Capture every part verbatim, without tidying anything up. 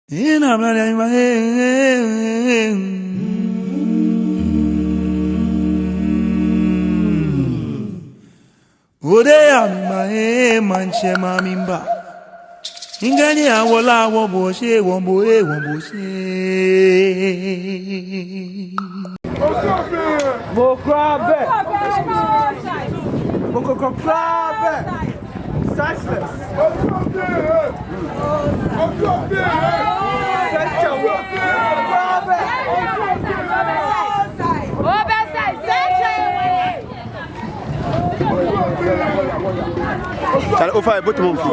Ina mla ya ima, eh, eh, eh. Ode ya mi ma, eh, maŋtsɛ ma mi mba. Ŋkɛɛ ni awo lɛ awo bo shi, wo bo, eh, wo bo shi. Mɔ kwraa bɛ. Mɔ ko kwraa bɛ. Senseless. Chale, ofainɛ, bote mɔ fɛɛ.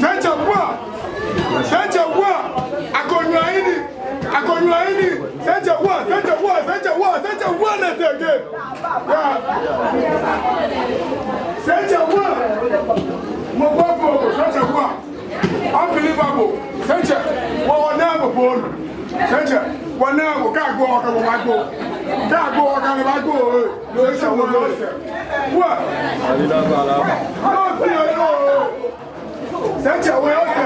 Sɛitsɛ wa! Sɛitsɛ wa! Akɔnyɔ ayi ni! Akɔnyɔ ayi ni! Sɛitsɛ wa! Sɛitsɛ wa! Sɛitsɛ wa! Sɛitsɛ wa! Let's again! Yeah. Sɛitsɛ wa! Mɔ ko fɔ ko, Sɛitsɛ wa! Unbelievable! Sɛitsɛ, wɔ, wɔnaa bo polo. Sɛitsɛ, wɔnaa bo, kɛ agbo wɔ kɛ bo maagbo. Kɛ agbo wɔ kɛ bo maagbo, eh. Sɛitsɛ wa, sɛ. Wa! Sɛitsɛ wa, sɛ.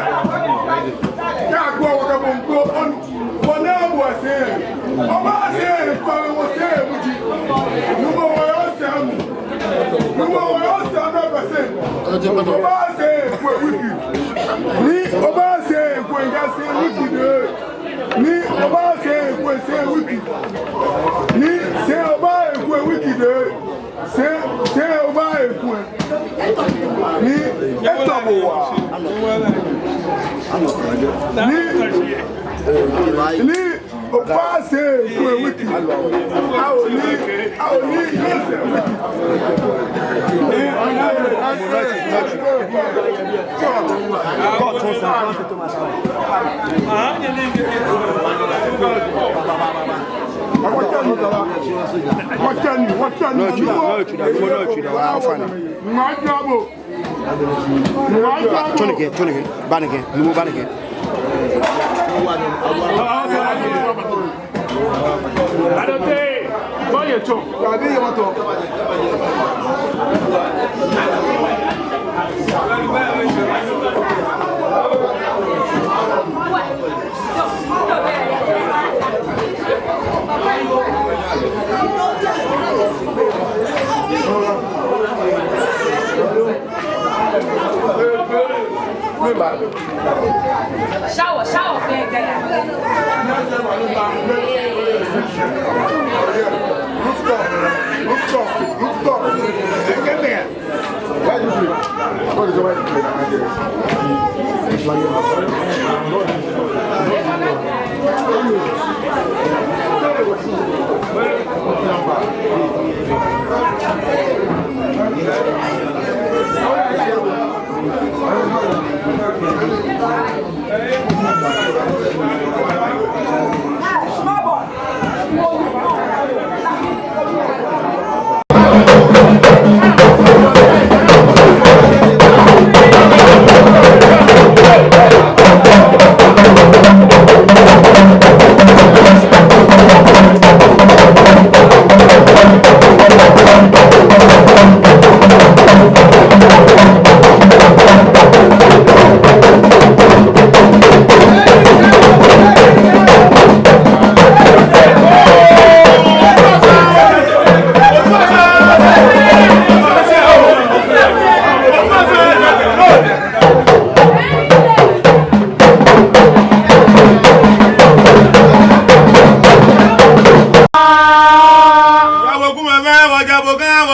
Kɛ agbo wɔ kɛ bo maagbo, onu. Wɔnaa bo sɛɛ. Obaasɛɛ, kpale wɔsɛɛ muji. Nuumo wa, sɛ mu. Nuumo wa, sɛ mu bɛ sɛɛ. Obaasɛɛ, kwe wiki. Ni obaasɛɛ, kwe nga sɛɛ wiki de. Ni obaasɛɛ, kwe sɛɛ wiki. Ni sɛɛ obaa, kwe wiki de. Sɛɛ, sɛɛ obaa, kwe. Ni etɔ bo waa. Ni, ni obaasɛɛ, kwe wiki. Awo ni, awo ni, yes, wiki. Watch out, watch out. No, Judah, no, Judah, no, Judah, wa, wa, wa. Tsɔɔ nɛkɛ, tsɔɔ nɛkɛ, ba nɛkɛ, nuumo ba nɛkɛ. Shower, shower, fɛɛ kɛ ya. Rooftop, rooftop, rooftop. Get there. Why do you do it? What is the, why do you do it?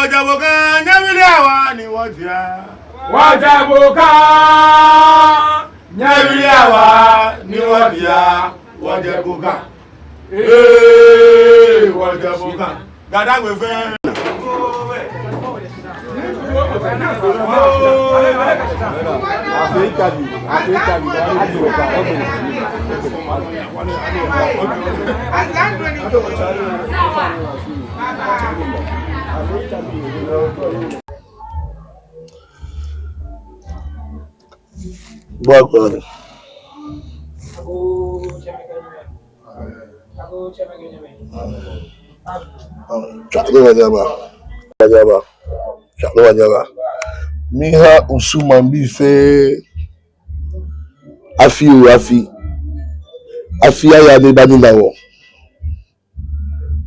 Wɔjɛ Bokan, nyɛwili awa ni wɔjɛ. Wɔjɛ Bokan, nyɛwili awa ni wɔjɛ. Wɔjɛ Bokan. Ee, wɔjɛ Bokan. Ga-Dangme fɛɛ. Bɔ ko ni. Tswa ni wɔnyɛ aba. Wɔnyɛ aba. Tswa ni wɔnyɛ aba. Miiha Osu maŋbii fɛɛ afi oo afi. Afi aya ni eba nina wɔ.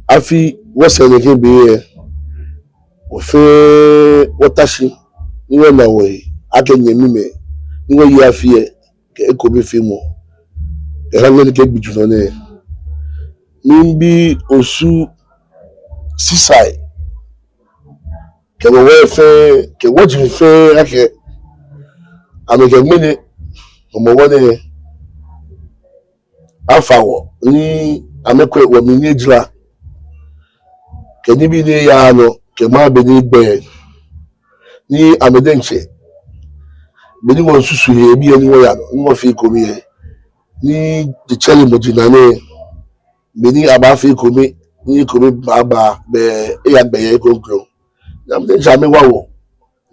Afi wɔsɛɛ nɛkɛ be lɛ, wɔ fɛɛ wɔta shi ni wɔna wɔhe akɛ nyɛmimɛi ni wɔye afi lɛ kɛ ekomefeemɔ kɛha ŋmɛnɛ kɛ gbi jurɔ nɛɛ. Miibi Osu sisai kɛ wɔwɔi fɛɛ kɛ wɔji fɛɛ akɛ amɛkɛ ŋmɛnɛ Hɔmɔwɔ nɛɛ afa wɔ ni amɛkwɛ wɔmli ni ejara kɛ nibii ni yaa nɔ kɛ maŋ be ni egbɛ ni amɛ diɛŋtsɛ be ni wɔmiisusu he biɛ ni wɔya nɔ ni wɔfee ekome lɛ ni jetsɛremɔ ji nane be ni abaafee ekome ni ekome baaba bɛ eyagbɛ yɛ ekoŋŋ. Ni amɛ diɛŋtsɛ amɛwa wɔ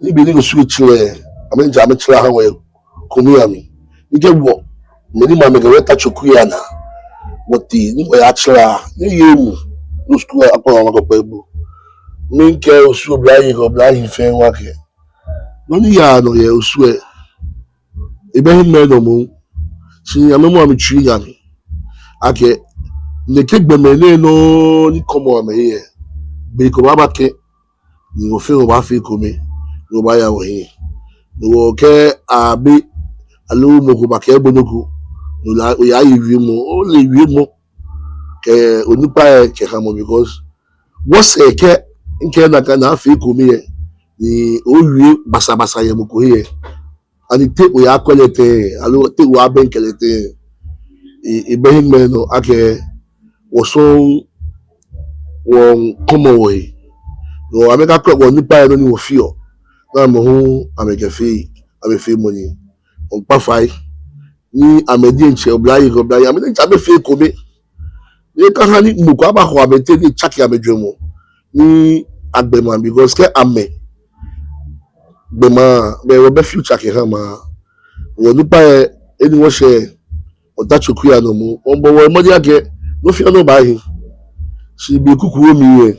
ni be ni Osu etsi lɛ amɛ diɛŋtsɛ amɛtsara aha wɔ ekome amli. Ni kɛ wɔ mɛi ni ma amɛkɛ wɔ ta tsoku lɛ anaa wɔtee ni wɔyatsara ni eye emuu ni Osu akpa wɔ makɔ kpɛ egbo. Miikɛ Osu oblahii kɛ oblahii fɛɛ ŋwa akɛ nɔ ni yaa nɔ yɛ Osu lɛ ebɛ hiŋmɛi nɔ moŋ. Shi amɛmɔ amɛtsui yɛ mli akɛ nɛkɛ gbɔmɛi nɛɛ nɔ ni kɔmɔ amɛhe lɛ be ko baaba kɛ ni wɔ fɛɛ wɔbaafee ekome ni wɔbaaya wɔhiɛ. Ni wɔkɛ abe aloo mɔ ko bakɛɛ bo nɔ ko ni oya oyaye wiemɔ, ole wiemɔ kɛ onukpai kɛha mɔ because wɔsɛɛ kɛ mikɛɛ nakai ni afee ekome lɛ ni owie basabasa yɛ mɔ ko he lɛ ani te oyaakwɛ lɛ tɛŋŋ aloo te oyaabɛŋkɛ lɛ tɛŋŋ? Ebɛ hiŋmɛi nɔ akɛ wɔ sɔŋŋ wɔmiikɔmɔ wɔhe. Ni amɛkakwɛ wɔ onukpai nɔ ni wɔfeɔ ni amɛ hu amɛkɛfee amɛfeemɔ ni wɔmiikpa fai ni amɛ diɛŋtsɛ oblahii kɛ oblahii amɛ diɛŋtsɛ amɛfee ekome. Ni ekaha ni mɔ ko abaho amɛteŋ ni etsake amɛjwɛŋmɔ ni agbɛ maŋ because kɛ amɛgbɛ maŋ lɛ bɛ wɔbɛ future kɛha maŋ. Wɔ onukpai lɛ ni wɔshɛ wɔta tsoku lɛ anɔ moŋ wɔmiibɔ wɔ mɔdɛŋ akɛ nɔ fɛɛ nɔ baahi. Shi be kuku wo mli lɛ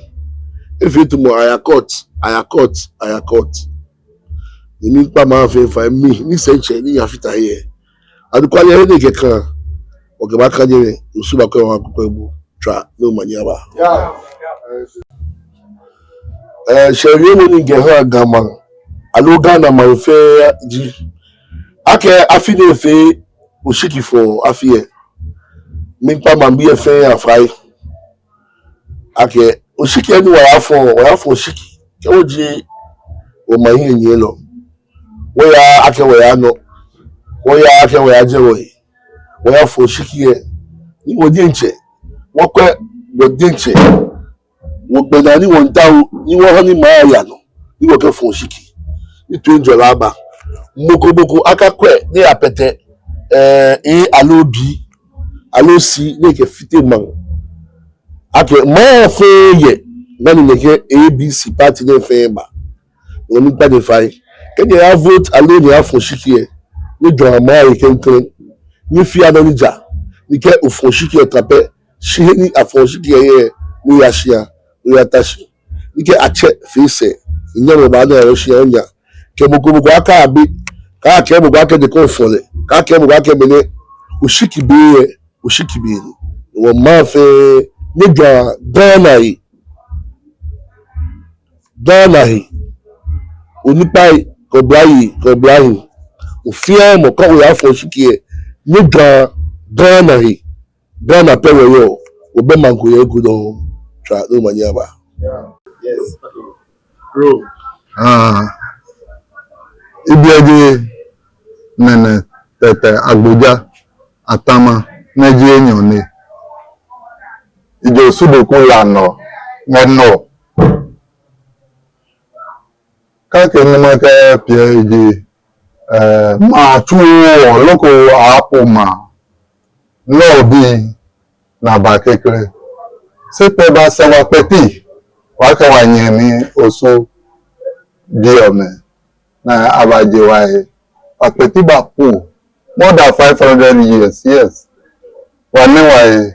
efee tamɔ aya court, aya court, aya court. Ni miikpa maŋ fɛɛ fai, mi ni sɛitsɛ ni miyafata he lɛ. Anɔkwale he ni kɛkã wɔkɛbaakane nɛɛ, Osu baakɔ wɔ akɔkɔ ebu tswa ni omanye aba. Ɛɛ, shɛɛ wiemɔ ni mikɛhaa Ga maŋ aloo Ghana maŋ fɛɛ ji akɛ afi nɛɛ fɛɛ oshiki fɔɔ afi lɛ. Miikpa maŋbii lɛ fɛɛ fai akɛ oshiki lɛ ni wɔyaafɔ, wɔyaafɔ oshiki kɛ wɔji wɔmaŋ hiɛnyiɛlɔ. Wɔyaaa akɛ wɔyaanɔ, wɔyaaa akɛ wɔyaajɛ wɔhe. Wɔyaafɔ oshiki lɛ ni wɔ diɛŋtsɛ wɔkwɛ wɔ diɛŋtsɛ wɔgbɛnaa ni wɔmiitao ni wɔha ni maŋ aya nɔ ni wɔkɛfɔ oshiki ni toiŋjɔlɛ aba. Mɔ ko mɔ ko akakwɛ ni eyapɛtɛ, ɛɛ, A aloo B aloo C ni ekɛfite maŋ. Akɛ maŋ fɛɛ yɛ nɔ ni nɛkɛ A B C party nɛɛ fɛɛ ba. Wɔmiikpa nyɛ fai. Kɛ nyɛyaavote aloo nyɛyaafɔ oshiki lɛ, nyɛjwɛŋa maŋ lɛ he klɛŋklɛŋ. Nyɛfea nɔ ni ja. Ni kɛ ofɔ oshiki lɛ tamɔ pɛ, shi he ni afɔ oshiki lɛ yɛ, ni oya shia, ni oyata shi. Ni kɛ atsɛ fee sɛɛ, ni nyɛmɔ baana yɛ oshia onya. Kɛ mɔ ko mɔ ko akɛɛ abe, kaakɛɛ mɔ ko akɛ nɛkɛ ofɔ lɛ, kaakɛɛ mɔ ko akɛ mɛnɛ, oshiki be lɛ, oshiki be ni. Wɔ maŋ fɛɛ, nyɛjwɛŋa Ghana he. Ghana he. Onukpai, kɛ oblahii, kɛ oblahii. Mɔ fɛɛ mɔ kɛ oyaafɔ oshiki lɛ, nyɛjwɛŋa Ghana he. Ghana pɛ wɔyɔɔ, wɔbɛ maŋ ko yɛ he ko dɔŋŋ. Tswa ni omanye aba. Yes. Rome. Ah, mibi ji Nɛnɛ Tɛtɛ Agbodza Atama, ni ji enyɔ nɛ. Miji Osudoku La nɔ, ŋɛ nɔ. Kɛkɛ ni makɛɛ pɛ ji, eh, maŋ tsuɔ loko apo maŋ. Nɔ bi na ba kekle. Se pɛ ba sɛ wa kpɛti, wa kɛ wa nyɛmi Osu bi ɔmɛ. Ni aba je wa he. Wa kpɛti ba po. More than five hundred years, yes. Wa nɛ wa he.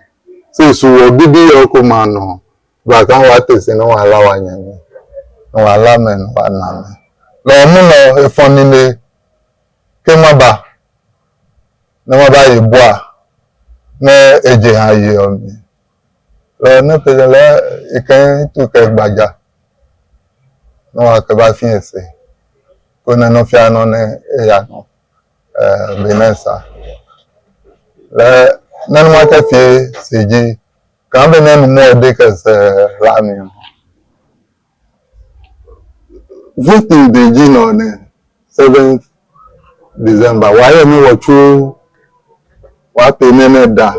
Se su wɔ bibioo ko maŋ nɔ. Ba kɛ wa te si ni wa la wa nyɛmi. Ni wa la mɛ, ni wa na mɛ. Lɔ mu lɔ efɔŋ ni nɛ. Kɛ maba. Ni maba ye bua. Ni eje ha ye ɔmɛ. Lɔ ni pɛ lɛ ekɛ tu kɛ gbaja. Ni wa kɛ ba fie se. Koni nɔ fɛɛ nɔ ni eya nɔ. Eh, be ni sa. Lɛ, nɔ ni makɛfee sɛɛ ji, kɛ be ni numɔ de kɛ sɛɛ la mi. Voting day ji nɔ nɛ, seventh December. Wa yɛ mi wɔ tsu, wa pɛ nɛnɛ da.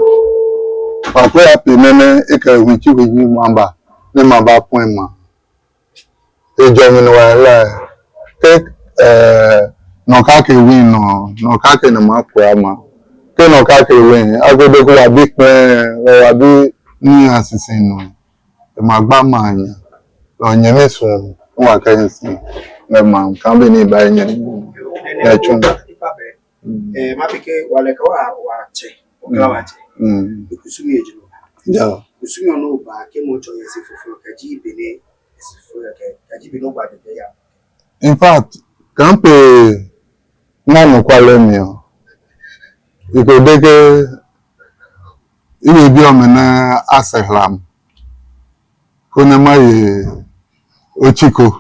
Wa kɛ wa pɛ nɛnɛ, ekɛ win tsi win ni maba, ni maba point maŋ. Ejɔ mi ni wa la. Kɛ, eh, nɔ kake win nɔ, nɔ kake ni ma kura ma. Kɛ nɔ kake win, agbɛnɛ ko wa bi kpɛ, wa bi ni asisi nɔ. E ma gba ma nya. Lɔ nyɛmi su, wa kɛ si. Ŋɛ ma, kɛ be ni ba nyɛ. Ŋɛ tsu. Mm. Eh, ma bi kɛ wa lɛ kɛ wa, wa tsɛ. Okɛ wa tsɛ. Mm. Kusum ye jino. Ja. Kusum ye no ba kɛ mɔ tsɔ ye si fufulu kɛ ji be ni, si fufulu kɛ, kɛ ji be ni o gba de ya. In fact, kɛ pɛ ŋa nɔ kwa lɛ mi o. Eko de kɛ, iwe bi ɔmɛ ni asɛ hlam. Koni maye otsi ko,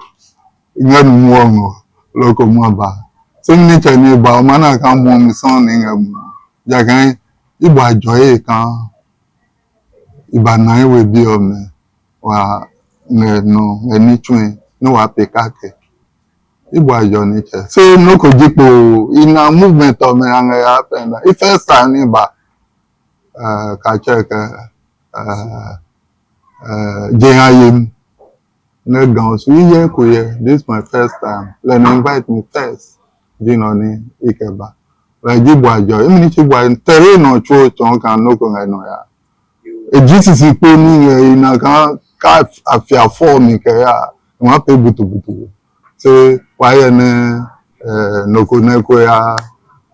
ŋɛ nu muɔ ŋɔ, loko maba. Se mi ni tsɛ ni ba, mana ka muɔ mi sɔŋŋ ni ŋɛ muɔ. Jakai, iba jɔ ye kan, iba na iwe bi ɔmɛ, wa ŋɛ nɔ, ŋɛ ni tsue, ni wa pɛ kake. Iba jɔ ni tsɛ. Se nɔ ko ji kpo, ina movement ɔmɛ aŋɛ ya pɛ na. I first time ni ba, eh, ka tsɛ kɛ, eh, eh, je ha yem. Ni Ga Osu iye ko yɛ. This is my first time. Lɛ ni invite me first. Ji nɔ ni ikɛ ba. Lɛ ji bua jɔ. Imi ni tsi bua tɛrɛ nɔ tso tsɔn kan nɔ ko ŋɛ nɔ ya. E G C C kpo ni ŋɛ ina kan ka afia fɔ mi kɛ ya. Ŋma pɛ butu butu. Se wa yɛ ni, eh, nɔ ko nɛ ko ya,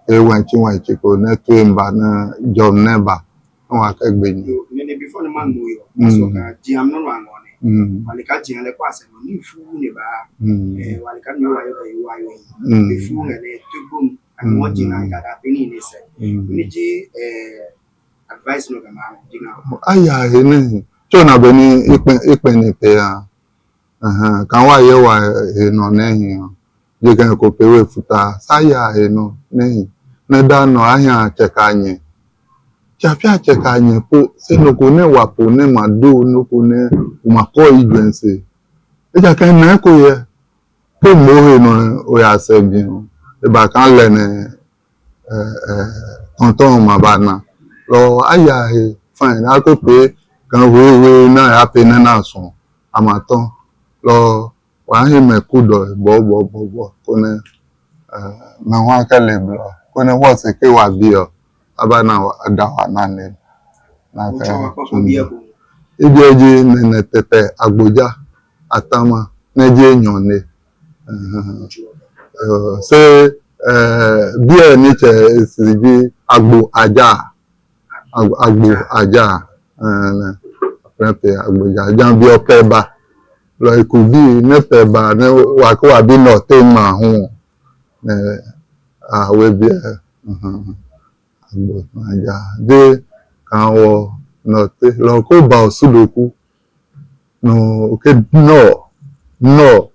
e wɛntsi wɛntsi ko nɛ tue mba nɛ jɔm nɛ ba, nɛ wa kɛ gbe nyi. Yo, nɛ nɛ before ni ma ŋɔ yo, mm, aso ka jiam nɔ nɔ aŋɔ nɛ. Mm. Wa le ka jiam lɛ kɔ asɛ nɔ, ni fu ni ba, mm, eh, wa le ka ni wa yo ka yo wa yo yi. Mm. Before ŋɛ nɛ tue gbom, ani wɔ jiam ka da beni nɛ sɛ. Mm. Ni ji, eh, advice nɔ kɛ ma, ji na. Aya he nɛ, tsɔ na beni ikpɛ, ikpɛ ni pɛ ya. Ɛhɛɛ, kɛ wa yɛ wa he nɔ nɛ hi ɔ. Je kɛ ko pɛ we futa, sa ya he nɔ nɛ hi. Nɛ da nɔ ahia tsɛ ka nyɛ. Tsɛ afia tsɛ ka nyɛ po, se nɔ ko nɛ wa po nɛ ma do, nɔ ko nɛ ma kɔ ijwɛŋsɛ. Ejaakɛ nɛ ko yɛ, kɛ mɔ he nɔ oya sɛ bi ɔ. Eba ka lɛ nɛ eh, eh, tɔntɔn ma ba na. Lɔ aya he fine, ako pɛ kɛ wee wee na ya pɛ nɛ na sɔn. Ama tɔn. Lɔ wa he mɛ ku dɔ bɔ, bɔ, bɔ, bɔ. Koni, eh, mɛ wa kɛ le blɔ. Koni wɔ se kɛ wa bi ɔ. Aba na wa, da wa na nɛ. Na kɛ. Ibi ji nɛnɛ tɛtɛ agbodza atama nɛ ji enyɔ nɛ. Ɛhɛɛ. Eh, se, eh, biɛ ni tsɛ si ji agbo aja. Agbo, agbo aja. Eh, ne. Pɛ pɛ agbo aja. Aja bi ɔ pɛ ba. Lɔ iku bi nɛ pɛ ba nɛ wa ko wa bi nɔ te ma hu. Nɛ a we biɛ. Ɛhɛɛ. Agbo aja. De ka wɔ nɔ te. Lɔ ko ba Osudoku. Nɔ, okay, nɔ, nɔ,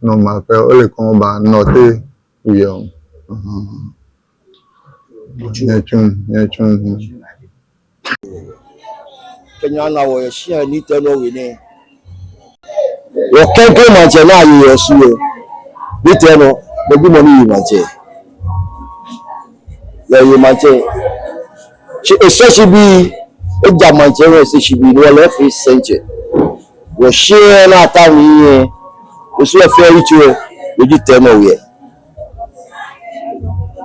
nɔ ma pɛ, ole kɔn ba nɔ te, uyɔ. Nyɛ tsu, nyɛ tsu. Kɛ nyɛna wɔ yɛ shia ni tɛ nɔ we nɛ. Wɔ klɛŋklɛŋ maŋtsɛ ni aye yɛ Osu lɛ, Nii Tɛɛ Nɔ, lɛ ji mɔ ni ye maŋtsɛ. Lɛ eye maŋtsɛ. Shi esɛɛ shibii, eja maŋtsɛ ŋɔɔ esɛɛ shibii, ni wɔle efee sɛitsɛ. Wɔshia ni ata mi yɛ Osu lɛ fɛɛ yitso lɛ, lɛ ji Tɛɛ Nɔ We lɛ.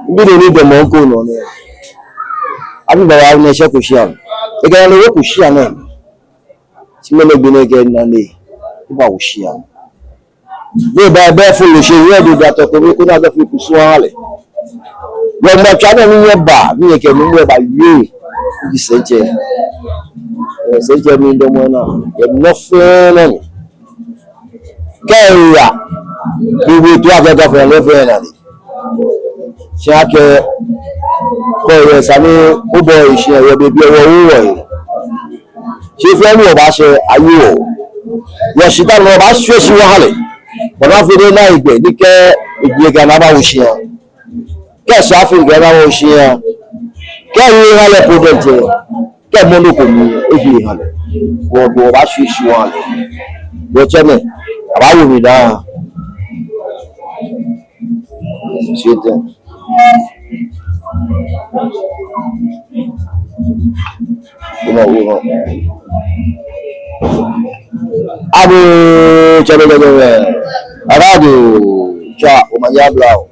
Mibi nɔ ni damɔ ŋkɔ nɔ nɛɛ. Abi baba nɛɛ shɛ ko shia nɛɛ. Ekɛ nane wo ko shia nɛɛ. Shi mɛni gbi nɛɛ kɛ nane eba wo shia nɛɛ. Be ba bɛ folo shi yɛ do da tɔ ko be ko na bɛ fi kusum aha lɛ. Wɔ maŋtsɛ nɛɛ ni nyɛba, ni nyɛkɛ mi nyɛba yɛ. Eji sɛitsɛ. Ɛɛ, sɛitsɛ mi damɔ naa. Yɛ nɔ fɛɛ nɔ ni. Kɛ eya, gbogbo to akɛ tɔ fɛɛ nɔ fɛɛ nane. Shi akɛ, kɔ yɛ sani, obɔ yi shi yɛ be bi wɔ wu wɔ yi. Shi fɛɛ ni wɔbaashɛ ayi wɔ. Yɛ shi ta ni wɔbaashwie shi wɔha lɛ. Bɔ ni afee ni ena egbɛ, ni kɛ egbɛ kɛ na ba wo shia. Kɛ shia fee kɛ na wo shia. Kɛ eyi ha lɛ po dɛŋtsɛ. Kɛ mɔ nɔ ko mli, eji eha lɛ. Wɔ, wɔbaashwie shi wɔha lɛ. Wɔtsɛ nɛɛ, abaawo mi daa. Shi tɛ. Wuma, wuma. Abo, tsɛ bɛ, tsɛ bɛ. Arado, tsɛ, omanye aba oo.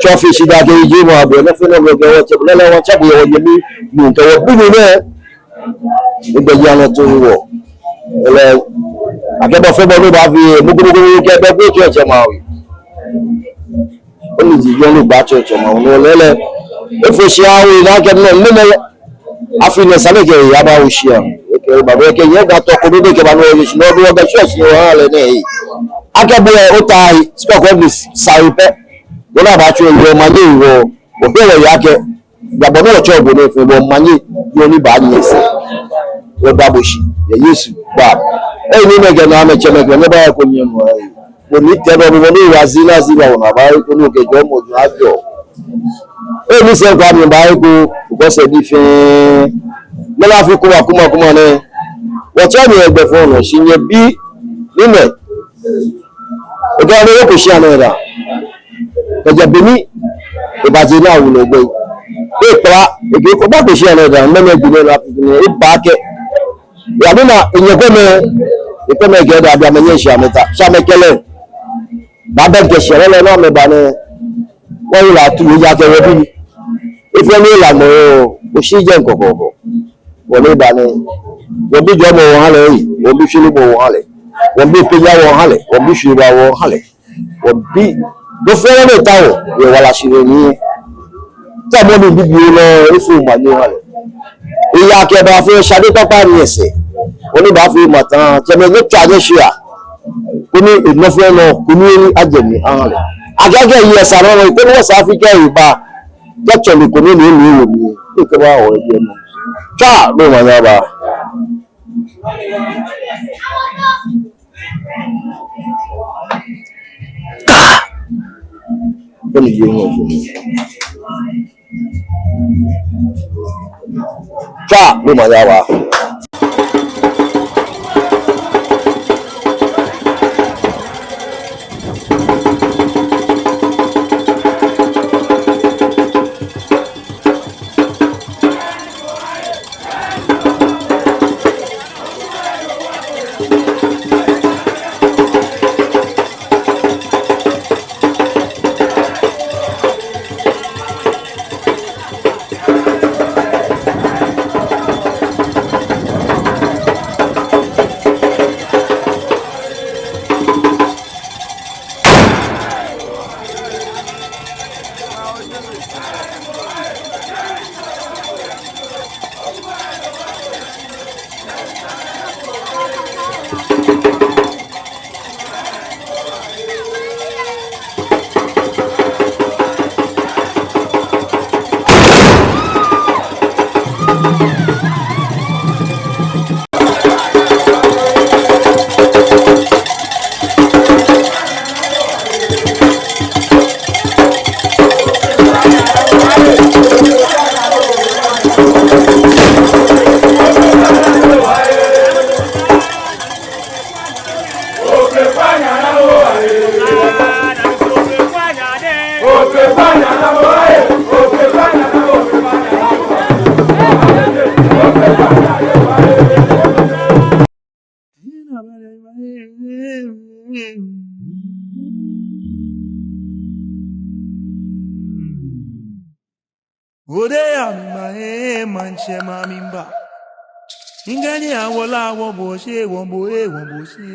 Tsɛ fɛɛ shi daa kɛ eji mɔ abo, nɔ fɛɛ nɔ mli kɛ wɔtsɛ, lɛlɛ wɔtsɛ bo yɛ wɔnyɛmi, nuu kɛ wɔbi nuu nɛɛ. Egbɛjianɔ to wɔ. Ele, akɛ bɔ fɛɛ bɔ ni obaafee, mɔ ko mɔ ko kɛ bɛ ko tsɛ tsɛ ma we. Ole ji yɔɔ lɛ gba tsɛ tsɛ ma we. No lɛ lɛ. Efo shi awe naa kɛ nɔ, nɔ, nɔ. Afi nɛɛ sane kɛ ya ba wo shia. Ekɛ ba bɛ kɛ yɛ da tɔ ko be kɛ ba no ye shi no do ba shi shi wɔha lɛ nɛɛ. Akɛ bo ota yi, sika ko ni sa yi pɛ. Wɔna ba tsɛ yɛ omanye wɔ. Wɔbɛ wɔ ya kɛ. Gabɔ ni wɔtsɛ bo nɛɛ fɛɛ bo omanye, yɔɔ ni baanyiɛ sɛɛ. Wɔda bo shi, yɛ Yesu gbɛi. Ei, ni mɛi kɛ na amɛtsɛmɛi kɛ, nyɛba ko nyɛnu ei. Bo Nii Tɛɛ Nɔ bo ni wa zi na zi ba wɔna ba ko ni okɛ jɔɔmɔ jɔɔ ajɔ. Ei, ni sɛɛ kwa mi ba ko, ko sɛɛ di fɛɛ. Mɛni afi kuma, kuma, kuma nɛɛ. Wɔtsɛ mi egbɛfɔ nɔ, shi nyɛbi, ni mɛi. Ekɛ nane wo ko shia nɛɛ daa. Kɛjɛ be ni eba je naa wulu gbɛ. Ekpla, ekɛ ko ba ko shia nɛɛ daa. Mɛni gbi nɛɛ la fi nɛɛ, eba kɛ. Ya bi na, enyɛ kome, ekome kɛ daa, bi amɛnyɛ shia mɛta. Shia mɛkɛlɛ. Ba bɛ kɛ shia lɛ na mɛba nɛɛ. Wɔyi la tu, eya kɛ wɔbi ni. Efee ni la mɔ, oshi jɛ ŋkɔkɔkɔ. Wɔle ba nɛɛ, wɔbi jɔɔmɔ wɔha lɛ ei, wɔbi shwiemɔ wɔha lɛ, wɔbi penya wɔha lɛ, wɔbi shwiemɔ wɔha lɛ, wɔbi nɔ fɛɛ nɔ ni etaoɔ, yɛ wala shihilɛ mli. Tamɔ ni bibioo lɛ, efo omanye oha lɛ. Eya kɛ baafee shade kpakpa ni esɛɛ, koni baafee mata, tsɛmɛi nyɛtswa nyɛshia, koni enɔ fɛɛ nɔ, koni eni ajɛ mli aha lɛ. Akɛ kɛ yɛ sa nɔ, koni wɔ sa fi kɛ eba. Kɛ tsɔne ko ni ni ni wo mi. Ekɛ ba wɔ ebi nɔ. Tswa, bo omanye aba. Tswa. Koni ye nɔ ko mi. Tswa, bo omanye aba. Ode ya mima e manche mamimba. Ingani awola wo boshe, wo bo e, wo boshe.